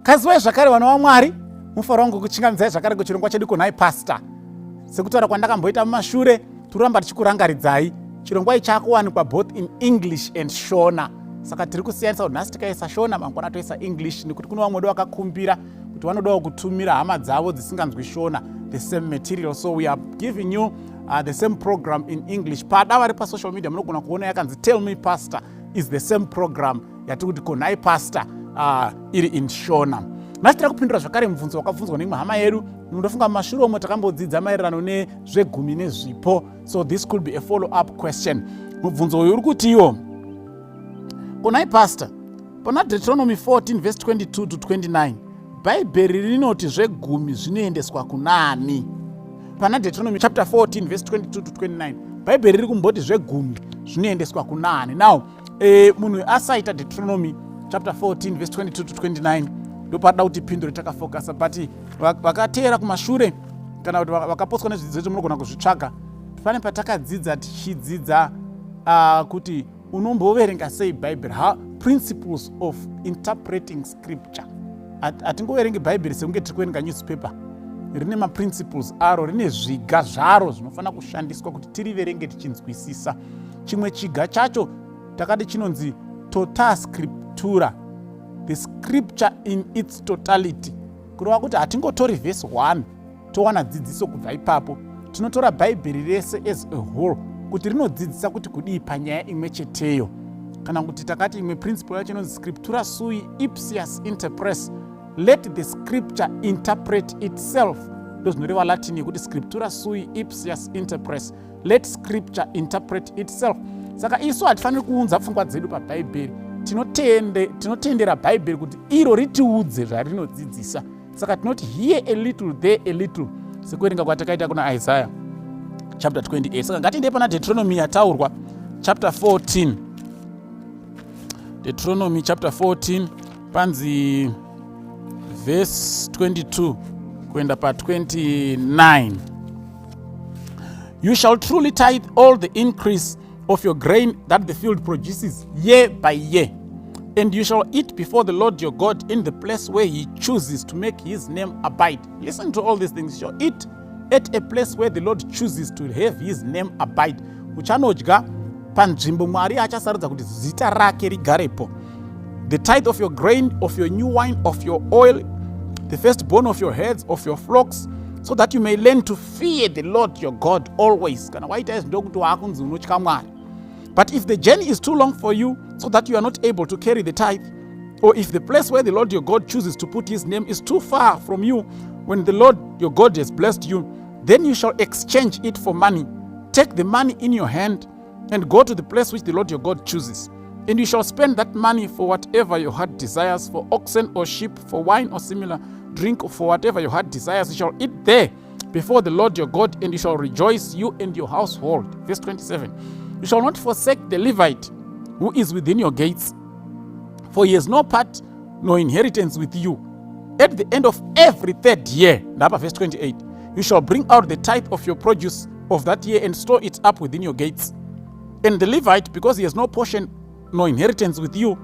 Kaziwai zvakare vana vaMwari, mufaro wangu kuchingamidzai zvakare kuchirongwa chedu Konai Pastor. Sekutaura kwandakamboita mumashure, tiramba tichikurangaridzai chirongwa ichi chakuwanikwa both in English and Shona. Saka tiri kusiyanisa kuti nhasi tikaisa Shona, mangwana toisa English, nekuti kune vamwe vakakumbira kuti vanodawo kutumira hama dzavo dzisinganzwi Shona the same material. So we are giving you the same program in English. Pada vari pasocial media munogona kuona yakanzi "Tell Me Pastor" is the same program yatiri kuti "Konai Pastor" iri in Shona. Nhasi tiri kupindura zvakare mubvunzo wakabvunzwa neimwe hama yedu. Ndofunga mumashure umo takambodzidza maererano nezvegumi nezvipo, so this could be a follow up question. Mubvunzo uyu uri kutiwo, "Konai Pastor, pana Deuteronomy 14 verse 22 to 29, Bhaibheri rinoti zvegumi zvinoendeswa kunani?" Pana Deuteronomy chapter 14 verse 22 to 29, Bhaibheri riri kumboti zvegumi zvinoendeswa kunani? Now munhu asaita Deuteronomy chapter 14 verse 22 to 29, ndopada kuti pindure takafocusa, but vakateera kumashure kana kuti vakapotswa nezvidzidzo izvo, munogona kuzvitsvaga. Pane patakadzidza tichidzidza kuti unomboverenga sei Bhaibheri, principles of interpreting scripture. Hatingoverengi Bhaibheri sekunge tiri kuverenga newspaper. Rine maprinciples aro, rine zviga zvaro zvinofanira kushandiswa kuti tiriverenge tichinzwisisa. Chimwe chiga chacho takati chinonzi tota scriptura, the scripture in its totality, kureva kuti hatingotori vhesi 1 towana dzidziso kubva ipapo. Tinotora Bhaibheri rese as a whole kuti rinodzidzisa kuti kudii panyaya imwe cheteyo. Kana kuti takati imwe principle yacho inonzi scriptura sui ipsius interpres, let the scripture interpret itself. Ndo zvinoreva Latin yekuti scriptura sui ipsius interpres, let scripture interpret itself. Saka isu hatifaniri kuunza pfungwa dzedu paBhaibheri. Tinotendera Bhaibheri kuti iro ritiudze zvarinodzidzisa. Saka tinoti here a little, there a little, sekuverenga kwatakaita kuna Isaiah chapter 28. Saka ngatiendei pana Deuteronomy yataurwa, chapter 14. Deuteronomy chapter 14, panzi verse 22 kuenda pa29. "You shall truly tithe all the increase of your grain that the field produces year by year. And you shall eat before the Lord your God in the place where he chooses to make his name abide." Listen to all these things. You shall eat at a place where the Lord chooses to have his name abide. Uchanodya panzvimbo Mwari achasarudza kuti zita rake rigarepo. "The tithe of your grain, of your new wine, of your oil, the firstborn of your herds, of your flocks, so that you may learn to fear the Lord your God always." Kana waita izvi, ndokuti waakunzi unotya Mwari. "But if the journey is too long for you, so that you are not able to carry the tithe, or if the place where the Lord your God chooses to put his name is too far from you, when the Lord your God has blessed you, then you shall exchange it for money. Take the money in your hand and go to the place which the Lord your God chooses. And you shall spend that money for whatever your heart desires, for oxen or sheep, for wine or similar drink, for whatever your heart desires. You shall eat there before the Lord your God, and you shall rejoice, you and your household." Verse 27. "You shall not forsake the Levite who is within your gates, for he has no part nor inheritance with you. At the end of every third year," ndapa verse 28, "you shall bring out the tithe of your produce of that year and store it up within your gates. And the Levite, because he has no portion nor inheritance with you,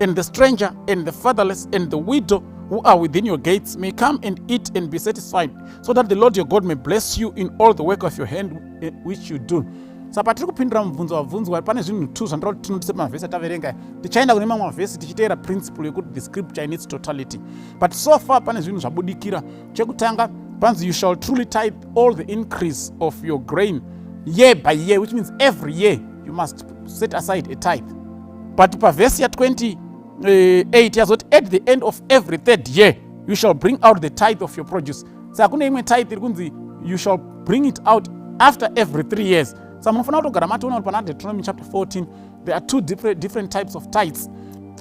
and the stranger and the fatherless and the widow who are within your gates may come and eat and be satisfied, so that the Lord your God may bless you in all the work of your hand which you do." Saka patiri kupindura mubvunzo wabvunzwa, pane zvinhu two zvandira kuti tinotise pamavhesi ataverenga. Tichaenda kune mamwe mavhesi tichiteera principle yekuti the scripture in its totality, but so far pane zvinhu zvabudikira. Chekutanga panzi, "You shall truly tithe all the increase of your grain year by year," which means every year you must set aside a tithe. But pavhesi ya28 yazoti, "At the end of every third year you shall bring out the tithe of your produce." Saka kune imwe tithe iri kunzi you shall bring it out after every 3 years. Saka munofanira kutogara matoona kuti pana Deuteronomy chapter 14 there are two different types of tithes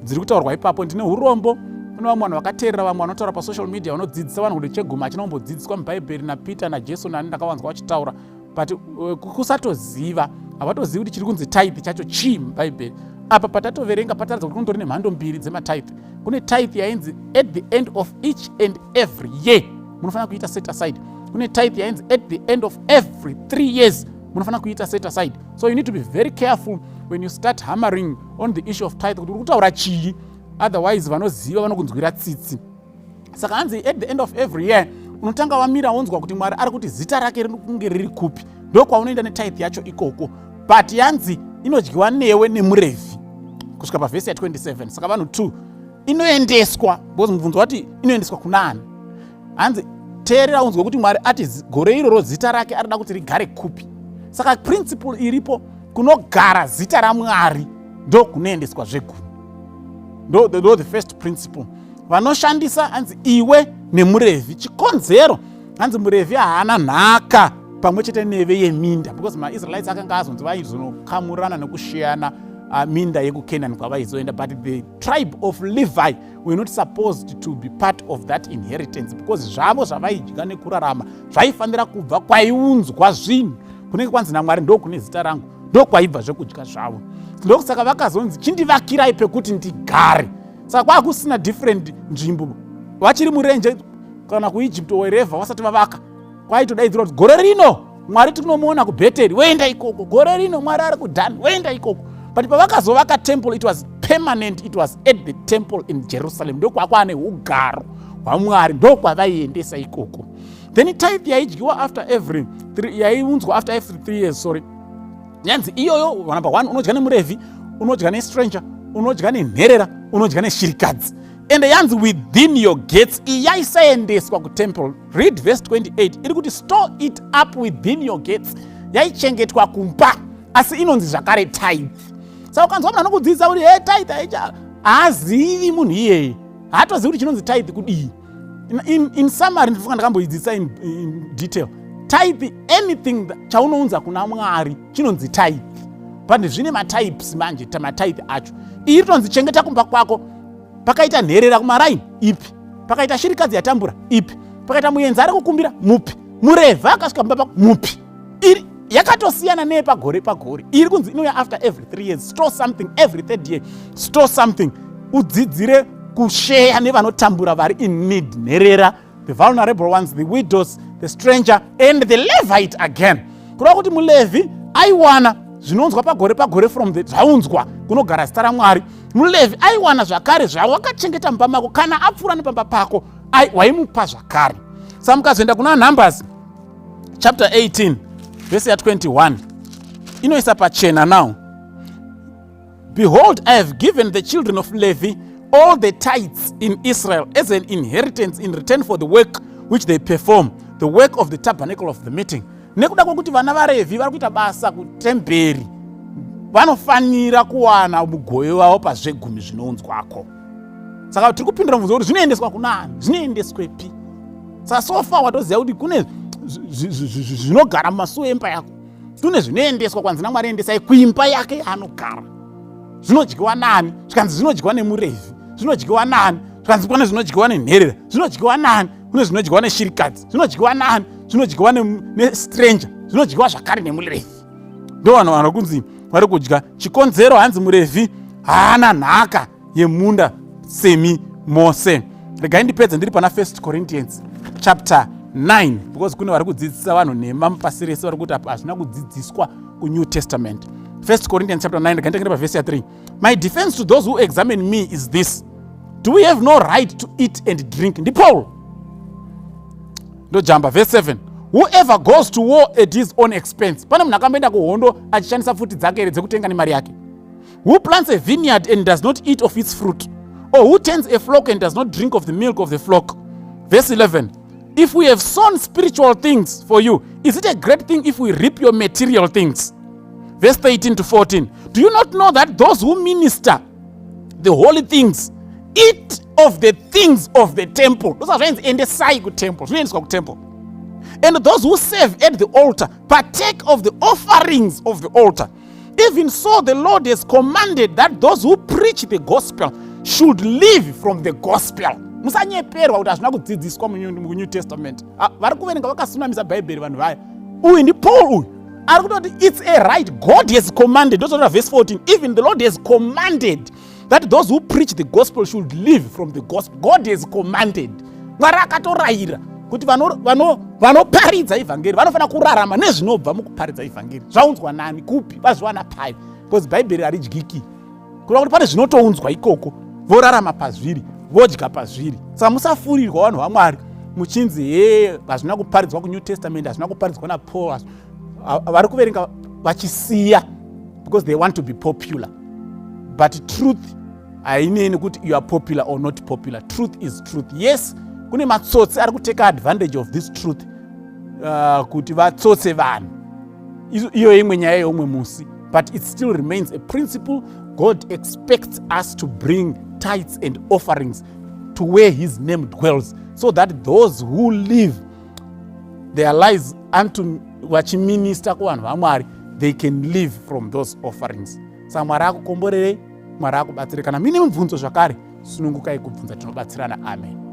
dziri kutaurwa ipapo. Ndine urombo, kune vamwe vanhu vakateerera vamwe vanotaura pasocial media, vanodzidzisa vanhu kuti chegumi hachina kumbodzidziswa muBhaibheri naPeter naJesu nani. Ndakavanzwa vachitaura, but kusatoziva, havatozivi kuti chiri kunzi tithe chacho chii muBhaibheri. Apa patatoverenga pataridza kuti kunotori nemhando mbiri dzematithe. Kune tithe yainzi at the end of each and every year munofanira kuita set aside. Kune tithe yainzi at the end of every 3 years munofanira kuita set aside. So you need to be very careful when you start hammering on the issue of tithe kuti uri kutaura chii, otherwise vanoziva vanokunzwira tsitsi. Saka hanzi at the end of every year unotanga wamira wonzwa kuti Mwari ari kuti zita rake riri kunge riri kupi, ndokwaunoenda netithe yacho ikoko. But yanzi inodyiwa newe nemurevhi kusvika pavhesi ya27. Saka vanhu 2 inoendeswa, because mubvunzo wati inoendeswa kunaani? Hanzi teerera unzwe kuti Mwari ati gore iroro zita rake arida kuti rigare kupi. Saka principle iripo, kunogara zita raMwari ndokunoendeswa zvegumi. Ndo the first principle vanoshandisa. Hanzi iwe nemurevhi. Chikonzero, hanzi murevhi haana nhaka pamwe chete neve yeminda, because maIsraelites akanga azonzi vaizonokamurana nekushiyana minda yekuCanaan kwavaizoenda, but the tribe of Levi were not supposed to be part of that inheritance, because zvavo zvavaidya nekurarama zvaifanira kubva kwaiunzwa zvinhu kunenge kwanzi naMwari, "Ndokune zita rangu," ndokwaibva zvekudya zvavo. Ndokusaka vakazonzi, "Chindivakirai pekuti ndigare." Saka kwakusina different nzvimbo. Vachiri murenje kana kuEgypt, wherever, vasati vavaka, kwaitodaidzirwa kuti gore rino Mwari tinomuona kuBheteri, woenda ikoko. Gore rino Mwari ari kuDhani, woenda ikoko. But pavakazovaka temple, it was permanent. It was at the temple in Jerusalem. Ndokwakwane ugaro hwaMwari, ndokwavaiendesa ikoko. Then tithe yaidyiwa after every yaiunzwa after every 3 years, sorry. Yanzi iyoyo, number one, unodya nemurevhi, unodya nestranger, unodya nenherera, unodya neshirikadzi. Ende yanzi within your gates. Iyi yaisaendeswa kutemple. Read verse 28, iri kuti store it up within your gates. Yaichengetwa kumba, asi inonzi zvakare tithe. Saka ukanzwa munhu anokudzidzisa kuti he, tithe aicha, haazivi munhu iyeye, haatozivi kuti chinonzi tithe kudii. In summary, ndifunga ndakamboidzidzisa in detail. Tithe, anything chaunounza kuna Mwari chinonzi tithe, but zvine matypes manje. Matithe acho, iyi ritonzi chengeta kumba kwako. Pakaita nherera kumaraini, ipi? Pakaita shirikadzi yatambura, ipi? Pakaita muenzi ari kukumbira, mupi? Murevha akasvika mumba pako, mupi? Iri yakatosiyana neyepagore pagore. Iri kunzi inouya after every 3 years. Store something every third year, store something, udzidzire kusheya nevanotambura, vari in need, nherera, the vulnerable ones, the widows, the stranger and the Levite again. Kureva kuti muLevhi aiwana zvinonzwa pagore pagore from the zvaunzwa kunogara zita raMwari. MuLevhi aiwana zvakare zvawakachengeta mumba mako. Kana apfuura nepamba pako, waimupa zvakare. Saka mukazoenda kuna Numbers chapter 18 vhesi ya21, inoisa pachena. Now behold, I have given the children of Levi all the tithes in Israel as an inheritance in return for the work which they perform, the work of the tabernacle of the meeting. Nekuda kwekuti vana vaRevhi vari kuita basa kutemberi, vanofanira kuwana mugove wavo pazvegumi zvinounzwako. Saka tiri kupindura mubvunzo kuti zvinoendeswa kunani, zvinoendeswepi. Saka so far watoziva kuti kune zvinogara mumasuo emba yako, kune zvinoendeswa kwanzi naMwari endesai kuimba yake yaanogara. Zvinodyiwa nani? Zvikanzi zvinodyiwa nemurevhi. Zvinodyiwa nani? Zvikanzi kune zvinodyiwa nenherera. Zvinodyiwa nani? Kune zvinodyiwa neshirikadzi. Zvinodyiwa nani? Zvinodyiwa nestranger. Zvinodyiwa zvakare nemurevhi. Ndo vanhu vari kunzi vari kudya. Chikonzero, hanzi murevhi haana nhaka yemunda semi mose. Regai ndipedze ndiri pana First Corinthians chapter 9, because kune vari kudzidzisa vanhu nhema mupasi rese, vari kuti apa hazvina kudzidziswa kuNew Testament. First Corinthians chapter 9, regai nditangire pavhesi ya3. My defense to those who examine me is this: do we have no right to eat and drink? NdiPaul. Ndojamba verse 7. Whoever goes to war at his own expense. Pane munhu akamboenda kuhondo achishandisa pfuti dzake here dzekutenga nemari yake? Who plants a vineyard and does not eat of its fruit? Or who tends a flock and does not drink of the milk of the flock? Verse 11. If we have sown spiritual things for you, is it a great thing if we reap your material things? Verse 13 to 14. Do you not know that those who minister the holy things eat of the things of the temple? Ndosaka zvainzi endesai kutemple, zvinoendeswa kutemple. And those who serve at the altar partake of the offerings of the altar. Even so, the Lord has commanded that those who preach the gospel should live from the gospel. Musanyeperwa kuti hazvina kudzidziswa muNew Testament. Ah, vari kuverenga vakasunamisa Bhaibheri vanhu vaya. Uyu ndiPaul uyu ari kutoti it's a right God has commanded. Ndozotora verse 14. Even the Lord has commanded that those who preach the gospel should live from the gospel. God has commanded. Mwari akatorayira kuti vanoparidza ivhangeri vanofanira kurarama nezvinobva mukuparidza ivhangeri. Zvaunzwa nani, kupi, vazviwana pai? Because Bhaibheri haridyiki. Kureva kuti pane zvinotounzwa ikoko, vorarama pazviri. Vodya pazviri. Saka musafurirwa, vanhu vaMwari, muchinzi he, hazvina kuparidzwa kuNew Testament, hazvina kuparidzwa naPaul. Vari kuverenga vachisiya because they want to be popular, but truth hainei nekuti you are popular or not popular. Truth is truth. Yes, kune matsotsi ari kuteka advantage of this truth kuti vatsotse vanhu. Iyo imwe nyaya yeumwe musi, but it still remains a principle. God expects us to bring tithes and offerings to where his name dwells, so that those who live their lives unto vachiminista kuvanhu vaMwari, they can live from those offerings. Saka Mwari akukomborerei, Mwari akubatsire. Kana mine mubvunzo zvakare, sunungukai kubvunza, tinobatsirana. Amen.